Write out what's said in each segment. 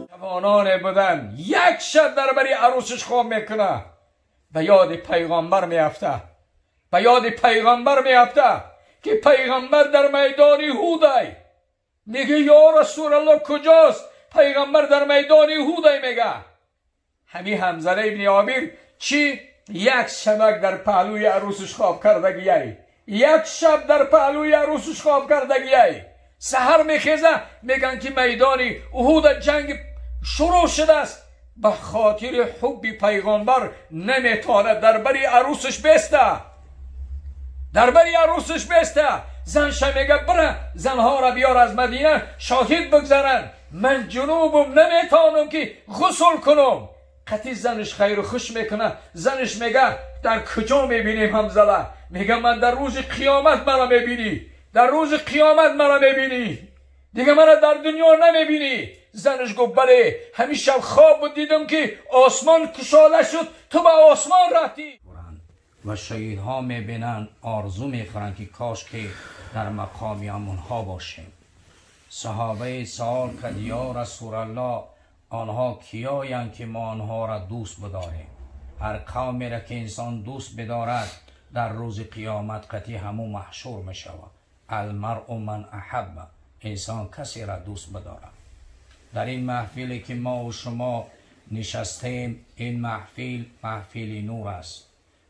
جوانان بودن یک شب در بری عروسش خواب میکنه، به یاد پیغمبر میافته، به یاد پیغمبر میافته که پیغمبر در میدان هودای. میگه یا رسول الله کجاست؟ پیغمبر در میدان هودای. میگه همین حنظله ابن عامر چی؟ یک شبک در پهلوی عروسش خواب کردگیه، یک شب در پهلوی عروسش خواب کردگیه. سحر میخیزه، میگن که میدان احد جنگ شروع شده است. به خاطر حب پیغمبر نمیتونه در بری عروسش بسته، در بری عروسش بسته. زنش میگه بره زنها را بیار از مدینه شاهد بگذارن، من جنوبم نمیتونم که غسل کنم. قطعی زنش خیر و خوش میکنه. زنش میگه در کجا میبینیم حنظله؟ میگه من در روز قیامت مرا میبینی، در روز قیامت مرا میبینی، دیگه مرا در دنیا نمیبینی. زنش گفت بله، همین شب خواب بود دیدم که آسمان کشاده شد، تو به آسمان رفتی. و شهیدها میبینن، آرزو میخورن که کاش که در مقام همونها باشیم. صحابه سوال کرد یا رسول الله آنها کیایند که ما آنها را دوست بداریم؟ هر قومی را که انسان دوست بدارد در روز قیامت قطعی همو محشور میشود. المرء من احب، انسان کسی را دوست بدارد. در این محفلی که ما و شما نشستیم، این محفل محفل نور است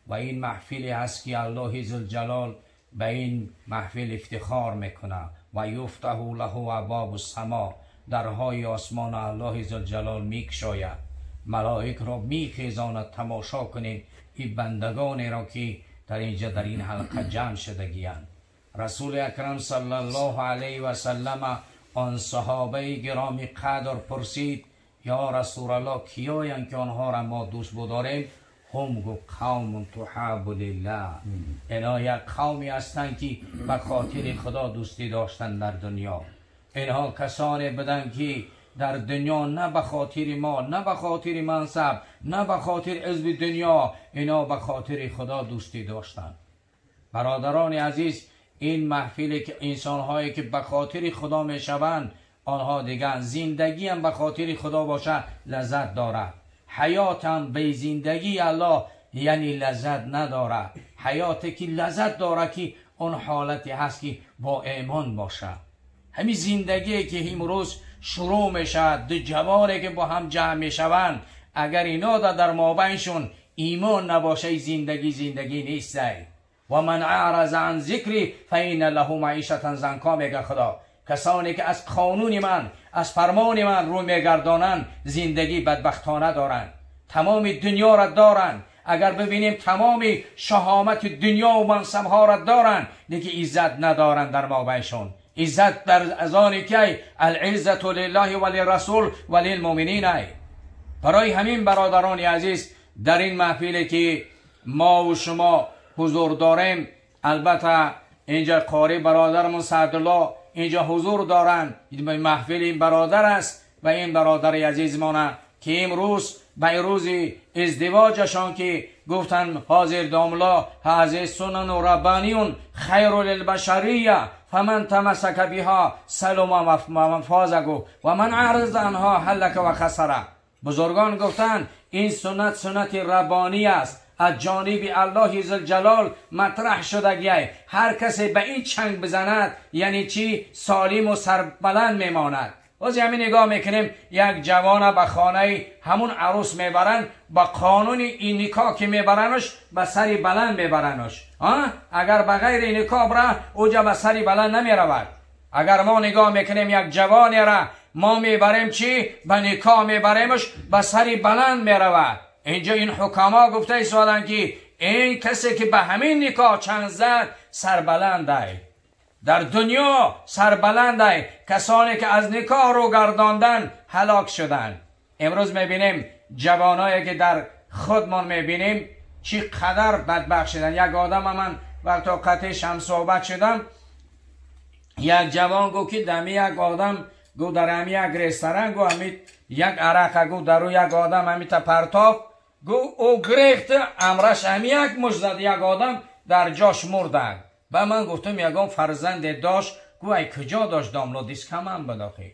و این محفلی است که الله ذوالجلال به این محفل افتخار میکنه. و یفتح له ابواب السما، درهای آسمان الله ذوالجلال میکشاید، ملائک را میخیزاند. تماشا کنید این بندگان را که در اینجا در این حلقه جمع شدگیاند. رسول اکرم صلی الله علیه و سلم آن صحابه گرامی قدر پرسید یا رسول الله کیایند که آنها را ما دوست بداریم؟ هم گفت قوم تحاب لله، اینا یک قومی هستند که به خاطر خدا دوستی داشتن در دنیا. اینها کسانی بودند که در دنیا نه به خاطر ما، نه به خاطر منصب، نه به خاطر حزب دنیا، اینا به خاطر خدا دوستی داشتند. برادران عزیز، این محفلی که انسانهایی که به خاطر خدا میشوند، آنها دیگر زندگی هم به خاطر خدا باشه لذت دارد. حیات هم به زندگی الله یعنی لذت نداره. حیاتی که لذت داره که اون حالتی هست که با ایمان باشه. همین زندگی که امروز شروع میشه، دو جوانی که با هم جمع میشوند، اگر اینا در مابینشون ایمان نباشه زندگی زندگی نیست. و من اعرض عن ذکری فإن له معیشة ضنکا، میگه خدا کسانی که از قانون من، از فرمان من رو میگردانند، زندگی بدبختانه دارند. تمام دنیا را دارند، اگر ببینیم تمام شهامت دنیا و منصبها را دارند، دیگه عزت ندارند در مابینشون. عزت در از آن که العزت لله و للرسول و للمؤمنین. برای همین برادران عزیز، در این محفلی که ما و شما حضور داریم، البته اینجا قاری برادرمون سعدالله اینجا حضور دارند، محفل این برادر است و این برادر عزیزمانه که امروز به روز ازدواجشان که گفتن حاضر داملا هذه سنن ربانیون خیر للبشریه فمن تمسک بها سلم و فاز و من اعرض عنها هلک و خسر. بزرگان گفتن این سنت سنت ربانی است، از جانب الله ذوالجلال مطرح شدگیه. هر کسی به این چنگ بزند یعنی چی؟ سالم و سربلند میماند. باز همین نگاه میکنیم یک جوان به خانه همون عروس میبرن، با قانون این نکاح که میبرنش به سری بلند میبرنش. اگر بغیر این نکاح بره اوجا به سری بلند نمیرود. اگر ما نگاه میکنیم یک جوانی را ما میبریم چی؟ به نکاح میبریمش به سری بلند میرود. اینجا این حکما گفته ایستادن که این کسی که به همین نکاح چند زد سربلنده، در دنیا سربلنده. کسانی که از نکاح رو گرداندن هلاک شدن. امروز میبینیم جوانایی که در خودمان میبینیم چی قدر بدبخت شدن. یک آدم من وقتا قطعش هم صحبت شدم، یک جوان گفت که دمی یک آدم گفت در همی یک رستوران گفت همی یک عرق گفت در او یک آدم همی تا پرتاب گفت او گرفت امرش همی یک مش زد، یک آدم در جاش مردن. و من گفتم یگان فرزند داشت گو ای کجا داشت داملا دیسکمن بود آخه.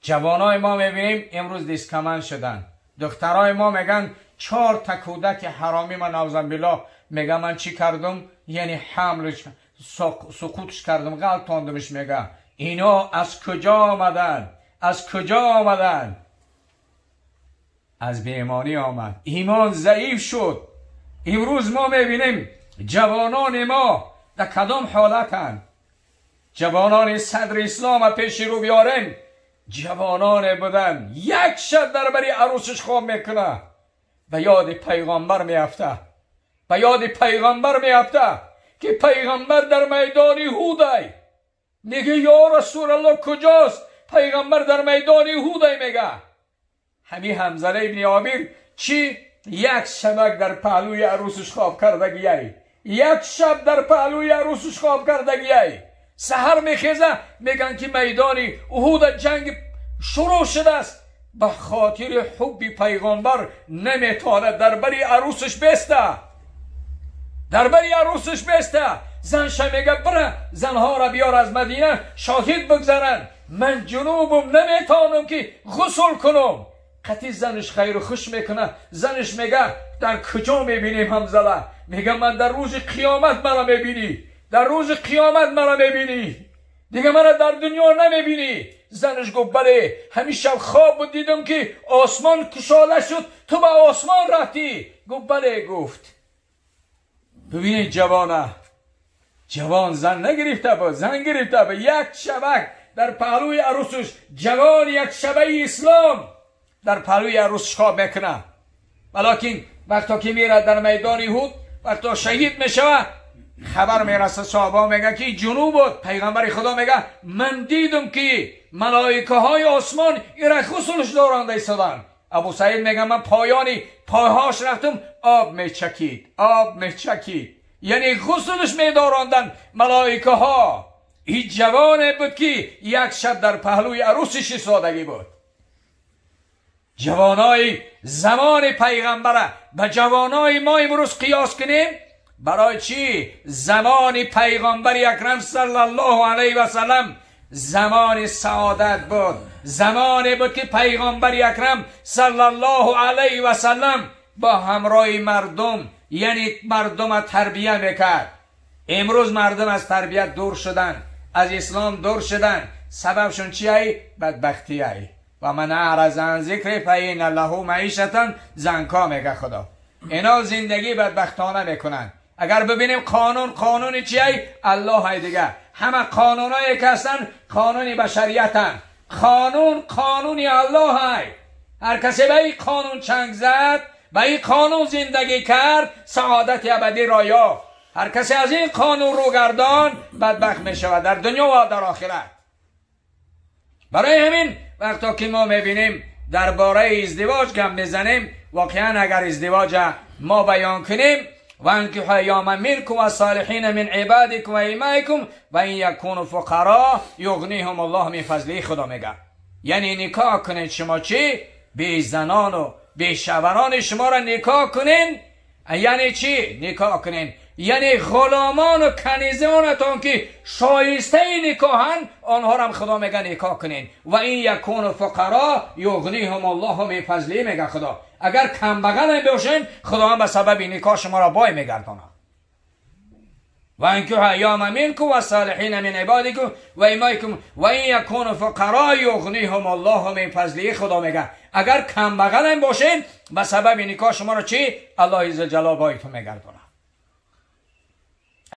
جوانای ما میبینیم امروز دیسکمن شدن. دخترای ما میگن 4 تا کودک حرامی من نعوذ بالله میگه من چی کردم؟ یعنی حملش سقوطش کردم، غلطاندمش. میگه اینا از کجا آمدن؟ از کجا آمدن؟ از بی‌ایمانی آمد. ایمان ضعیف شد. امروز ما میبینیم جوانان ما در کدام حالتن؟ جوانان صدر اسلام پیش رو بیاریم، جوانان بودن یک شب در بری عروسش خواب میکنه، به یاد پیغمبر میافته، به یاد پیغمبر میافته که پیغمبر در میدان هودی. میگه یا رسول الله کجاست؟ پیغمبر در میدان هودی. میگه همین حنظله ابن عامر چی؟ یک شبک در پهلوی عروسش خواب کردگیه، یک شب در پهلوی عروسش خواب کردگیه. سحر میخیزه میگن که میدان احد جنگ شروع شده است. به خاطر حب پیغمبر نمیتونه در بری عروسش بسته، در بری عروسش بسته. زنش میگه بره زنها را بیار از مدینه شاهد بگذارن، من جنوبم نمیتونم که غسل کنم. قطعی زنش خیر و خوش میکنه. زنش میگه در کجا میبینیم حنظله؟ میگه من در روز قیامت مرا میبینی، در روز قیامت مرا میبینی، دیگه مرا در دنیا نمیبینی. زنش گفت بله، همیشه خواب بود دیدم که آسمان کشاله شد، تو به آسمان رفتی. گفت بله. گفت ببینید جوانه، جوان زن نگرفته بود، زن گرفته بود. یک شبک در پهلوی عروسش، جوان یک شبه اسلام در پهلوی عروسش خواب میکنه. ولیکن وقتا که میره در میدان احد، وقتا شهید میشوه، خبر میرسه صحابه میگه که جنوب بود. پیغمبر خدا میگه من دیدم که ملائکه های آسمان ایره غسلش دارند ایستادن. ابو سعید میگه من پایانی پایهاش رفتم، آب میچکید، آب میچکید، یعنی غسلش میداراندن ملائکه ها. این جوان بود که یک شب در پهلوی عروسش ایستادگی بود. جوانای زمان پیغمبره به جوانای ما امروز قیاس کنیم. برای چی؟ زمان پیغمبر اکرم صلی الله علیه و سلم زمان سعادت بود، زمان بود که پیغمبر اکرم صلی الله علیه و سلم با همراه مردم، یعنی مردم تربیه میکرد. امروز مردم از تربیت دور شدن، از اسلام دور شدن. سببشون چیه؟ بدبختیه. و من اعرض عن ذکری فإن له معیشة ضنکا میگه خدا. اینا زندگی بدبختانه میکنن. اگر ببینیم قانون، قانون چیه؟ الله های دیگه. همه قانونایی که هستن قانون بشریتن. قانون قانونی الله های. هر کسی به این قانون چنگ زد، به این قانون زندگی کرد، سعادت ابدی را یافت. هر کسی از این قانون رو گردان بدبخت می شود در دنیا و در آخرت. برای همین وقتا که ما میبینیم درباره ازدواج گم میزنیم، واقعا اگر ازدواج ما بیان کنیم، وانكحوا الأيامى منكم والصالحين من عبادكم وإمائكم وإن يكونوا فقراء يغنيهم الله من فضله. خدا میگه یعنی نکاح کنید شما چی؟ بی زنان و بی شوهران شما را نکاح کنین. یعنی چی نکاح کنین؟ یعنی غلامان و کنیزانتان که شایسته نکاحن، آنها را هم خدا میگه نکاح کنین. و این یکون فقرا یغنیهم الله من فضله. میگه خدا اگر کم بغل باشین، خدا هم به سبب نکاح شما را بای میگرداند. و انکحوا الأيامى منكم والصالحین من عبادكم و امائكم و این یکون فقرا یغنیهم الله من فضله. خدا میگه اگر کم بغل باشین، به سبب نکاح شما را چی؟ الله عز جلال بایتون میگرداند.